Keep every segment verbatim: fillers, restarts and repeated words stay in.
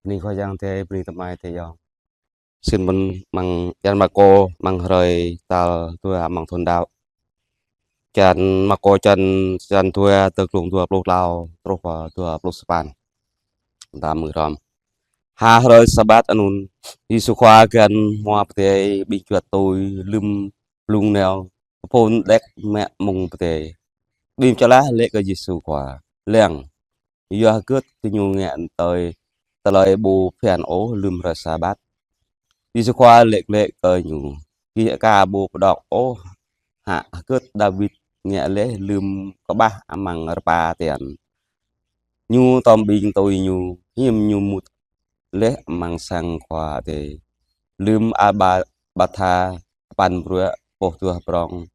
Bơni Khua Yang Adai, bơni tơmai tơyŏng. Sĭt mơ̆n amăng črăn Markô, amăng hrơi tal dua amăng thun đăo. Črăn Markô črăn, črăn dua, tơlơi glông dua pluh klâo truh pơ dua pluh sapăn. Ta mư̆ hrŏm. Ha hrơi Sabat anŭn, Yêsu Khua găn hmua pơdai, ƀing čuăt tui lơ̆m blung nao, pơphun đĕk mă mông pơdai. Ƀing pơčlah laĭ kơ Yêsu Khua: Lăng, yua hơgĕt gơñu ngă tui tơlơi ƀu phiăn ôh lơ̆m hrơi Sabat? Yêsu Khua laĭ glaĭ kơ ñu: Gih aka ƀu pơđok ôh hă hơgĕt Dawid ngă laih lơ̆m kơƀah amăng rơpa tian? Ñu tŏm ƀing tui ñu, hiư̆m ñu mŭt laih amăng sang Khua Adai, lơ̆m Abiathar pơpăn bruă pŏh tuah prŏng,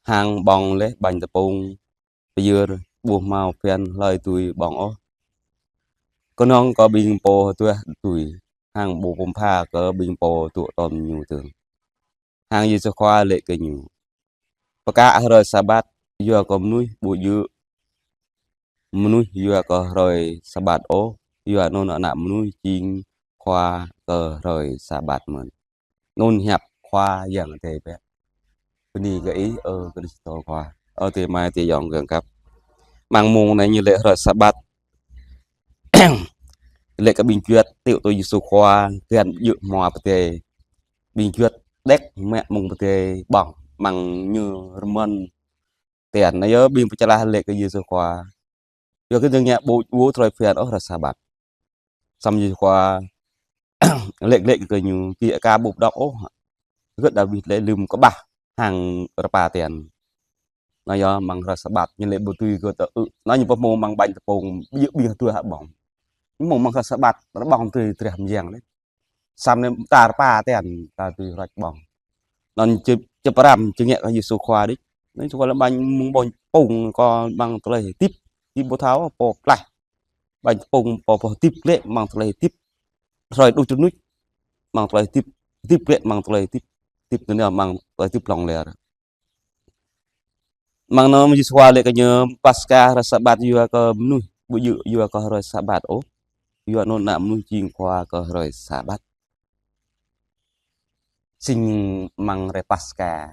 hăng ƀơ̆ng laih ƀañ tơpŭng pơyơr, ƀu hmâo phiăn hlơi dưi ƀơ̆ng ôh, kơnơ̆ng kơ ƀing pô tuah dưi, hăng ƀu pơpha kơ ƀing pô dŏ tŏm ñu dơ̆ng. Hăng Yêsu Khua laĭ kơ ñu: Pơkă hrơi Sabat yua kơ mơnuih, ƀu djơ̆ mơnuih yua kơ hrơi Sabat ôh. Yua anŭn Ană Mơnuih jing Khua kơ hrơi Sabat mơ̆n. Anŭn hiăp Khua Yang Adai bĕ. Bơni kơ Ih, ơ Krist Khua. Ơ tơmai tơyŏng kiăng khăp. Amăng mông anai ñu laĭ hrơi Sabat. Laĭ kơ ƀing čuăt tui Yêsu Khua, găn djơ̆ hmua pơdai. Ƀing čuăt đĕk mă mông pơdai ƀơ̆ng, amăng ñu rơmơn tian. Anai yơh ƀing pơčlah laĭ kơ Yêsu Khua: Yua kơ gơñu ngă ƀu djơ̆ tơlơi phiăn ôh hrơi Sabat. Samơ̆ Yêsu Khua laĭ glaĭ kơ gơñu: Gih aka ƀu pơđok ôh hơgĕt Dawid laih lơ̆m kơƀah hăng rơpa tian? Anai yơh amăng hrơi Sabat ñu laĭ ƀu dưi hơgĕt tơ ư. Anai ñu pơhmô amăng ƀañ tơpŭng, ƀu djơ̆ ƀing tuah hă ƀơ̆ng. Ñu hmâo amăng hrơi Sabat, rơƀơ̆ng tui drah mơyang laih. Samơ̆ anai ta rơpa tian, ta dưi rŏč ƀơ̆ng. Anŭn či, či pơrăm, či ngă kơ Yêsu Khua đôč. Anŭn Yêsu Khua laĭ ƀañ mông ƀañ tơpŭng kơ amăng tơlơi hơdip, hơdip ƀu thâo pô pơklaih. Ƀañ tơpŭng pô pơhơdip glaĭ amăng tơlơi hơdip. Hrơi đôč rơnuč amăng tơlơi hơdip, hơdip glaĭ amăng tơlơi hơdip, hơdip tơnao amăng tơlơi hơdip hlŏng lar. Amăng anŭn Yêsu Khua laĭ kơ ñu: Paskha hrơi Sabat yua kơ mơnuih, ƀu djơ̆ yua kơ hrơi Sabat ôh. Yua anŭn Ană Mơnuih jing Khua kơ hrơi Sabat. Sĭt amăng hrơi Paskha,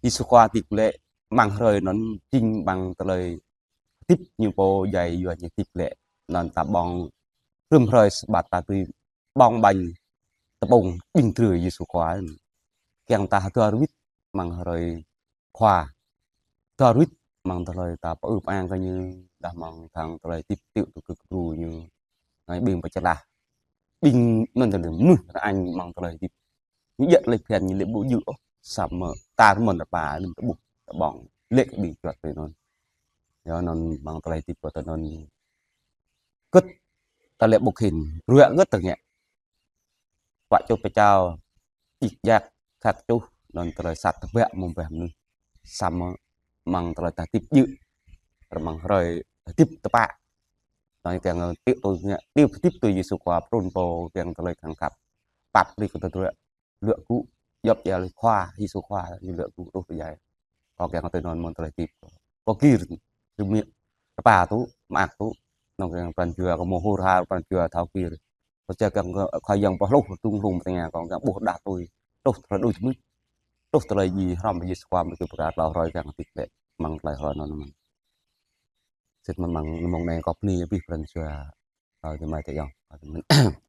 Yêsu Khua hơdip glaĭ amăng hrơi anŭn jing amăng tơlơi hơdip ñu pô djai yua ñu hơdip glaĭ. Anŭn ta ƀơ̆ng rơ̆m hrơi Sabat ta dưi ƀơ̆ng ƀañ tơpŭng ƀing drơi Yêsu Khua. Kiăng ta hơdơr wĭt amăng hrơi Khua. Hơdơr wĭt amăng tơlơi ta pơư pơang kơ ñu, dah amăng thang tơlơi hơdip tui kơ kơtru ñu. Anai ƀing pơčlah. Ƀing anŭn tơlơi mơnuih rơañ amăng tơlơi hơdip. Ñu djơ̆ tơlơi phiăn ñu laĭ ƀu djơ̆ ôh, samơ̆ ta rơmơn rơpa lơ̆m tơƀuh, tơƀơ̆ng, laĭ kơ ƀing čuăt tui anŭn. Yua anŭn amăng tơlơi hơdip kơ tui anŭn. Hơgĕt ta laĭ ƀu khĭn, bruă hơgĕt ta ngă. Pă čuh pơčao, djik djak, khăt čuh, anŭn tơlơi sat tơbiă mơ̆ng ƀah mơnuih. Samơ̆ amăng tơlơi ta hơdip djơ̆, amăng hrơi hơdip tơpă. Anŭn kiăng tui tui ngă, tui hơdip tui Yêsu Khua, pơtrun pô kiăng tơlơi khăng khăp. Pap brơi kơ tơdruă luă gŭ, djŏp djel Khua, Yêsu Khua, ñu luă gŭ truh pơdjai. Kâo kiăng tui anŭn mơ̆ng tơlơi hơdip. Kâo gir, rơmiă, rơpa tŭ, mơak tŭ. Anŭn kiăng pran jua, kâo mơ̆ hur har pran jua thâo gir. Kâo čang kiăng kơ Khua Yang pơhlôh, tŭng hlung tơngia, kâo kiăng ƀuh đah tui. Truh tơlơi đôč rơnuč. Truh tơlơi djai hrŏm Yêsu Khua, mơ̆ kơ pơkă tlâo hrơi kiăng hơdip glaĭ. Amăng tơlơi hrơi anŭn mơ̆n. Sĭt mơ̆n amăng mông anai kâo bơni abih pran jua. Ơ, tơmai tơyŏng.